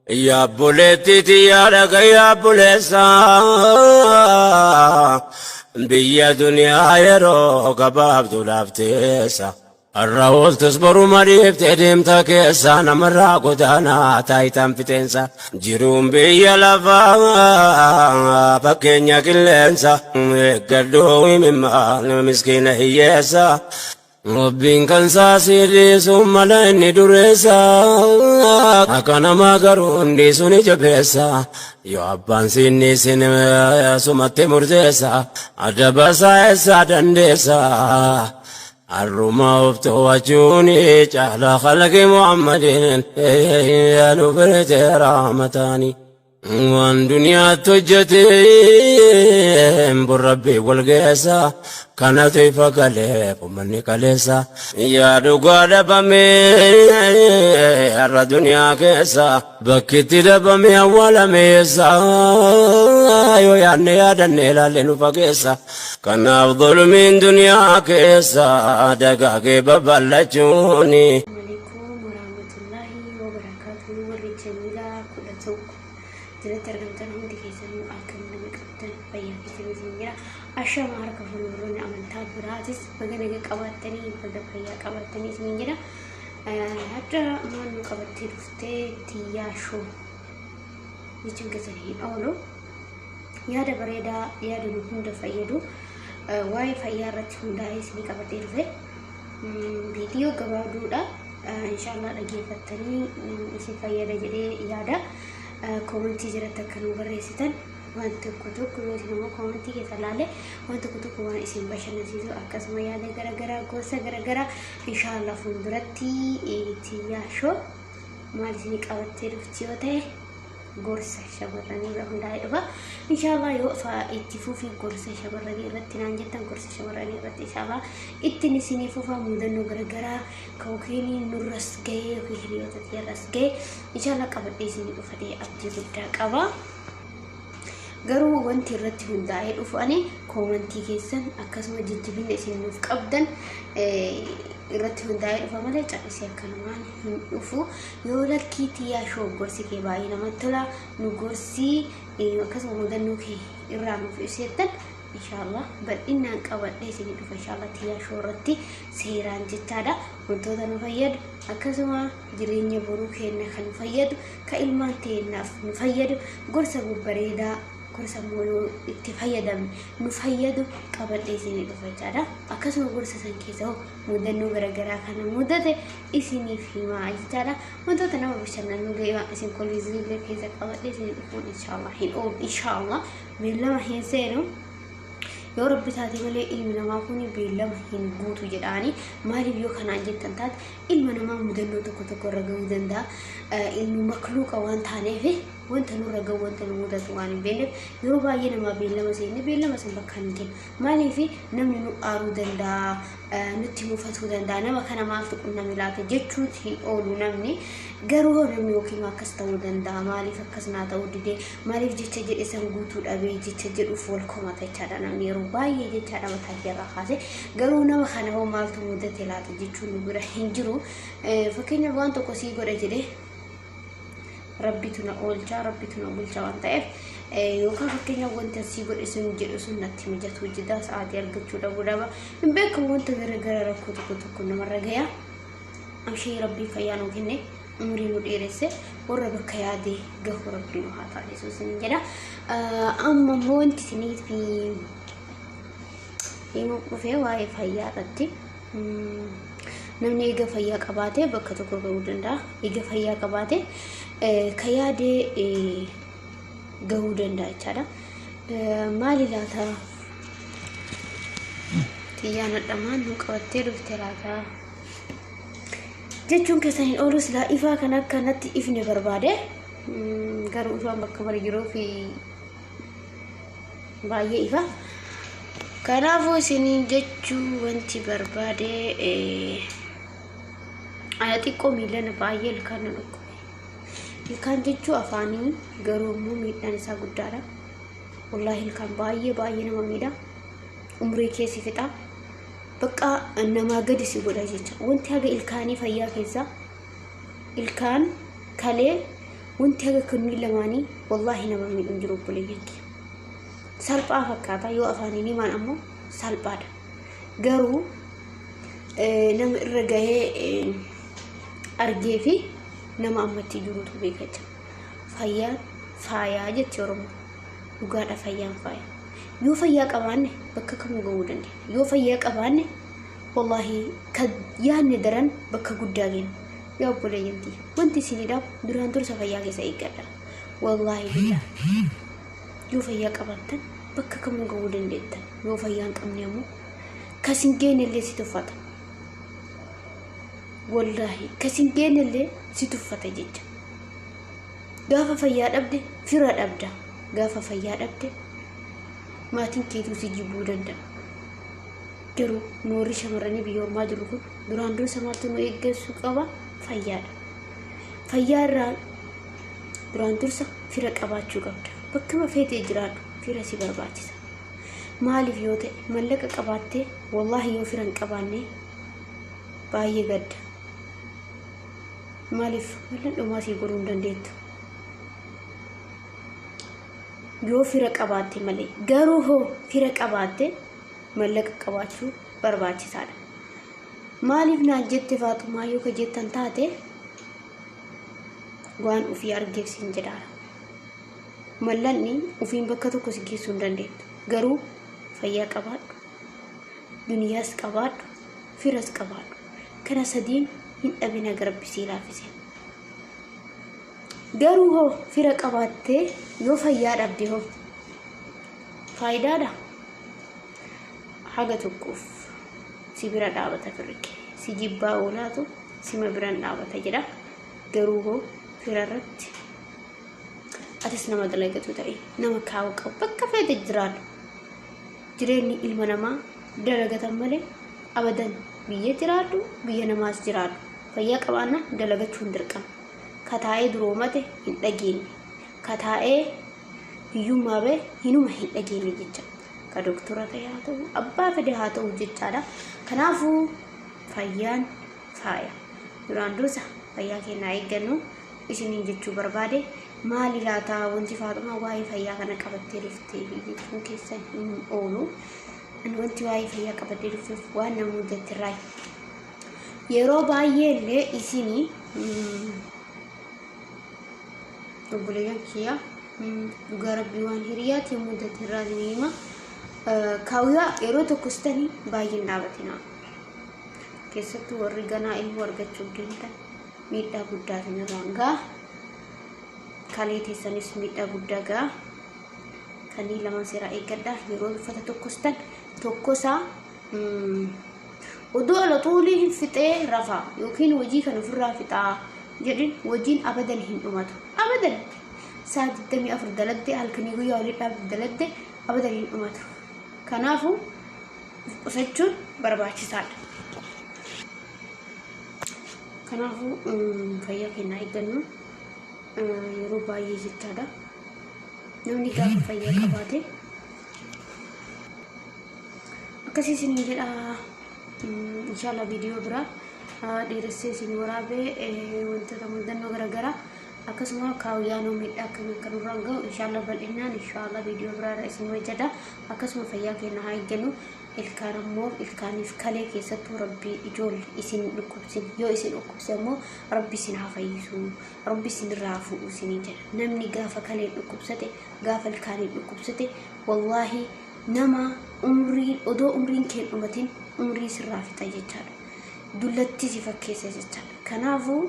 Yaa obboleettii tiyyaa dhaga'i yaa obboleessa, biyya duniyaa yeroo gabaabduudhaaf teessa. Har'a ooltus boruma dhiiftee deemta keessa, namarraa godaanaa taayitaan fixeensa. Jiruun biyya lafaa fakkeenya qilleensa, eeggadhu imimmaan miskiina hiyyeessa. Rabbiin kan isaa sii dhiisu mala inni dureessa. Akka namaa garuu hin dhiisu ni jabeessa. Yoo abbaan siin dhiisin sumatti murteessa. Adaba isaa eessaa dandeessa? Har'uma of to'achuun caala khalqi Muhammadin nu firte rahmataani. Waan duniyaatti hojjeteen bor Rabbii wal geessa, kanatu ifa galee ummanni kaleessa. Yaa dhugaa dhabamee har'a duniyaa keessa, bakki itti dhabame awwaalame eessa? Yoo yaadne yaadanne ilaalle nu fageessa. Kanaaf zulmiin duniyaa keessa dagaagee babal'achuuni. Alaikum warahmatullahi wabarakatuh. Warri Jamiilaa 11 jalatti argamtan hundi keessanuu akkam nama qabdan? Fayyaa keessanii isin jira. Ashama harka fuune, warroonni amantaa biraatis baga naga qabaattanii, baga fayyaa qabaattanii isin jira. Hadda maal nu qabattee dhuftee Tiyyaa Show jechuun keessan hin oolu. Yaada bareedaa, yaada nu hunda fayyadu, waa'ee fayyaa irratti hundaa'ee isinii qabatee dhufe. Viidiyoo gabaabduudha. Inshaallah dhageeffattanii isin fayyada jedhee yaada. Koomentii jalatti akka nu barreessitan, waan tokko tokko yoo isin immoo koomentii keessa ilaalle, waan tokko tokko waan isin bashannansiisu, akkasuma yaada garaagaraa, gorsa garaagaraa, inshaallah fuulduratti Tiyyaa Show maal isinii qabattee dhufti yoo ta'e, gorsa shamarranii irra hundaa'ee dhufa. Inshaallah yoo itti fufi gorsa shamarranii irratti naan jettan, gorsa shamarranii irratti inshaallah ittiin isinii fufa. Mudannoo garaagaraa yookiin nurras gahee yookiin hiriyoota tiyyarras gahee inshaallah qabadhee isinii dhufa abdii guddaa qaba. Garuu wanti irratti hundaa'ee dhufu ani koomantii keessan, akkasuma jajjabina isin nuuf qabdan irratti hundaa'ee dhufa malee callisee akkanumaan hin dhufu. Yoo lakkii Tiyyaa Show, gorsi kee baay'ee namatti tola, nu gorsii, akkasuma mudannoo kee irraa nuuf ibseettan, inshaallah bal'inaan qabadhee isinii dhufa inshaallah Tiyyaa Show irratti seeraan jechaadha. Wantoota nu fayyadu, akkasuma jireenya boruu keenya kan nu fayyadu, kan ilmaan teenyaaf nu fayyadu, gorsa babbareedaa, gorsa immoo yoo itti fayyadamne nu fayyadu qabadhee isinii dhufa jechaadha. Akkasuma gorsa san keessa hoo mudannoo garaagaraa kana mudate isiniif himaa jechaadha. Wantoota nama bashannanuu illee, waan isin kolfiisuu illee keessa qabadhee isinii dhufuun inshaallah hin oolu. Inshaallah beellama hin seenu. Yoo Rabbi taate malee ilmi namaa kun beellama hin guutu jedhaani. Maaliif yoo kanaan jettan taate, ilma namaa mudannoo tokko tokko irra gahuu danda'a. Ilmi makluuqa waan taaneef wanta nurra gahu, wanta nu mudatu waan hin beekneef, yeroo baay'ee namaa beellama seenne beellama san bakka hin kennu. Maaliif? Namni nu aaruu danda'a, nutti mufatuu danda'a. Nama kana maaltu qunname laata jechuun hin oolu namni. Garuu hoo namni yookiin akkas ta'uu danda'a, maaliif akkas naa ta'uu didee, maaliif jecha jedhe san guutuu dhabee jecha jedhuuf wal komata jechaadha namni yeroo baay'ee jechaadha mataa keerraa kaase. Garuu nama kana hoo maaltu mudate laata jechuun nu bira hin jiru. Fakkeenyaaf waan tokko sii godha jedhee, Rabbitu na oolchaa, Rabbitu na bulcha waan ta'eef, yookaan fakkeenyaaf wanta sii godhe sun jedhu sun natti mijatuu jida, sa'aatii argachuu dhabuu dhaba, hin beekamu, wanta gara rakkoo tokko tokko namarra gaya. Amshii Rabbiin fayyaa nuu kenne, umurii nu dheeresse, warra bakka yaade gahu Rabbi nu haa taasisu isin jedha. Amma immoo wanti isiniif himuu dhufee waa'ee fayyaa irratti. Namni eega fayyaa qabaate bakka tokko gahuu danda'a. Eega fayyaa qabaate ka yaadee gahuu danda'a jechaadha. Maali laata? Tiyyaan hadhamaan nu qabattee dhufte laata? Jechuun keessan hin oolu. Silaa ifaa kan akka natti ifne barbaade. Garuu ifaan bakka mara jiruu fi baay'ee ifa. Kanaafuu isiniin jechuu wanti barbaade, ana xiqqoo miilana baay'ee ilkaan na dhukkube. Ilkaan jechuu afaanii, garuu immoo miidhaan isaa guddaadha. Wallaahi ilkaan baay'ee baay'ee nama miidha. Umurii keessi fixa. Bakka namaa gadi si godha jecha. Wanti haga ilkaanii fayyaa keessaa ilkaan kalee Wanti haga kunniin lamaanii wallaahi nama miidhu hin jiru obboleeyyan kiyya. Salphaa fakkaata yoo afaaniin himaan ammoo salphaadha. Garuu nama irra gahee argee fi nama ammatti jirutu beeka jecha. Fayyaan faayaa jetti Oromoon. Dhugaadha fayyaan faaya. Yoo fayyaa qabaanne bakka kamuu gahuu dandeenya. Yoo fayyaa qabaanne wallaahi kan yaadne daran bakka guddaa geenya. Yaa obboleeyyan tiyya wanti isinii dhaamu duraan dursa fayyaa keessa eeggadha. Wallaahi billaahi yoo fayyaa qabaattan bakka kamuu gahuu dandeettan. Yoo fayyaa hin qabne ammoo kas hin geenne illee si tuffata. Wallaahi kas hin geenne illee si tuffata jecha. Gaafa fayyaa dhabde fira dhabda. Gaafa fayyaa dhabde maatiin keetuu si jibbuu danda'a. Garuu nu warri shamarranii biyya ormaa jirru kun duraan dursa maaltu nu eeggachuu qaba? Fayyaadha. Fayyaa irraa duraan dursa fira qabaachuu qabda. Bakkuma feetee jiraadhu fira si barbaachisa. Maaliif yoo ta'e mallaqa qabaattee wallaahi yoo fira hin qabaanne baay'ee gadda. Maaliif mallan dhumaa sii godhuu hin dandeettu. Yoo fira qabaatte malee garuu hoo fira qabaatte mallaqa qabaachuu barbaachisaadha. Maaliif naan jette Faaxumaa yoo ka jettan taate waan ofii argeef siin jedhaara. Mallanni ofiin bakka tokko si geessuu hin dandeettu. Garuu fayyaa qabaadhu, duniyaas qabaadhu, firas qabaadhu. Kana sadiin hin dhabin haga Rabbi sii laaffise. Garuu hoo fira qabaattee yoo fayyaa dhabde hoo faayidaadha? Haga tokkoof si bira dhaabata firri kee. Si jibbaa oolaatu sima biran dhaabata jedha. Garuu hoo fira irratti atis nama dalagatu ta'e nama kaa'u qabu bakka feete jiraadhu. Jireenyi ilma namaa dalagatan malee abadan biyya jiraadhu biyya namaas jiraadhu. Fayyaa qabaanna dalagachuun dirqama. Ka taa'ee duroomate hin dhageenye. Ka taa'ee hiyyummaa ba'e hinuma hin dhageenye jecha. Ka doktora ta'e haa ta'u abbaa fedhe haa ta'u jechaadha. Kanaafuu fayyaan faaya. Duraan dursa fayyaa keenya haa eeggannu isiniin jechuu barbaade. Maali laata wanti Faaxumaa waa'ee fayyaa kana qabattee dhuftee fi jechuun keessan hin oolu. Ani wanti waa'ee fayyaa qabattee dhufteef waan na mudatterraa. Yeroo baay'ee illee isinii obboleeyyan kiyya dhugaa rabbii waan hiriyaatti mudaterraa isinii hima. Kaawuyaa yeroo tokkos tanii baay'een dhaabatinaa. Keessattuu warri ganaa ilmoo argachuuf deemtan miidhaa guddaa isinirraan ga'a. Kalee teessanis miidhaa guddaa ga'a. Kanneen lamaan seeraa eeggadha. Yeroo uffata tokkostan tokkosaa odoo ala xuulii hin fixee rafaa yookiin hojii kan ofirraa fixaa jedhin hojiin abadan hin dhumatu. Abadan sa'a 24 daladde halkanii guyyaa olii dhaabde daladde abadan hin dhumatu. Kanaafuu of qusachuun barbaachisaadha. Kanaafuu fayyaa keenya eeggannu yeroo baay'ee jechaadha. Namni gaafa fayyaa qabaate akkasii isiniin jedha. Inshallah viidiyoo biraa dheeressee isin waraabee wantoota mudannoo garaagaraa akkasuma kaawyaanoo miidhaa akkamii akka nurraan gahu inshallah bal'inaan inshallah viidiyoo biraarra isin hojjedha. Akkasuma fayyaa keenya haa eeggannu. Ilkaan ammoo ilkaaniif kalee keessattuu rabbi ijoolle isin dhukkubsin yoo isin dhukkubse ammoo rabbi isin haa fayyisu rabbi isin irraa haa fuudhu isiniin jedha. Namni gaafa kaleen dhukkubsate gaafa ilkaaniin dhukkubsate wallaahi nama umriin odoo umriin kee hin dhumatin umrii sirraa fixa jechaadha. Dullatti si fakkeessa jechaadha. Kanaafuu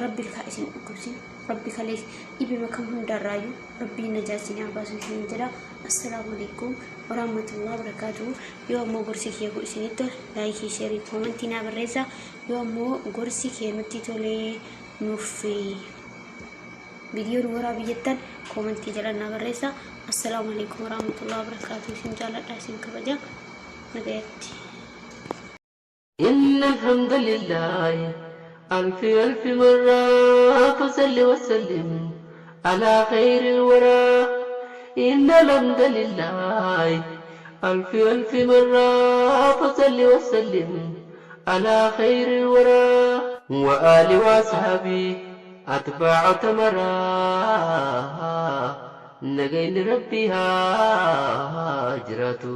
rabbi ilkaa isin dhukkubsin rabbi kalee dhibima kam hundarraayyuu rabbiin najaa isin haa baasu isiniin jedha. Assalaamu alaikum warahmatullahi wabarakatuh. Yoo ammoo gorsi kiyya kun isinitti tole laayikii, sheerii, koomentii naa barreessaa. Yoo ammoo gorsi kee nutti tolee nuuf viidiyoo nu waraabi jettan koomentii jala naa barreessaa. Assalaamu alaikum warahmatullahi wabarakatuh. Isin jaaladha, isin kabaja. Nagayatti. إن الحمد لله ألف ألف مرة فصل وسلم على خير الورى إن الحمد لله ألف ألف مرة فصل وسلم على خير الورى وآل وأصحابه. Atbaa'ota maraa nagayni Rabbii haa jiraatu.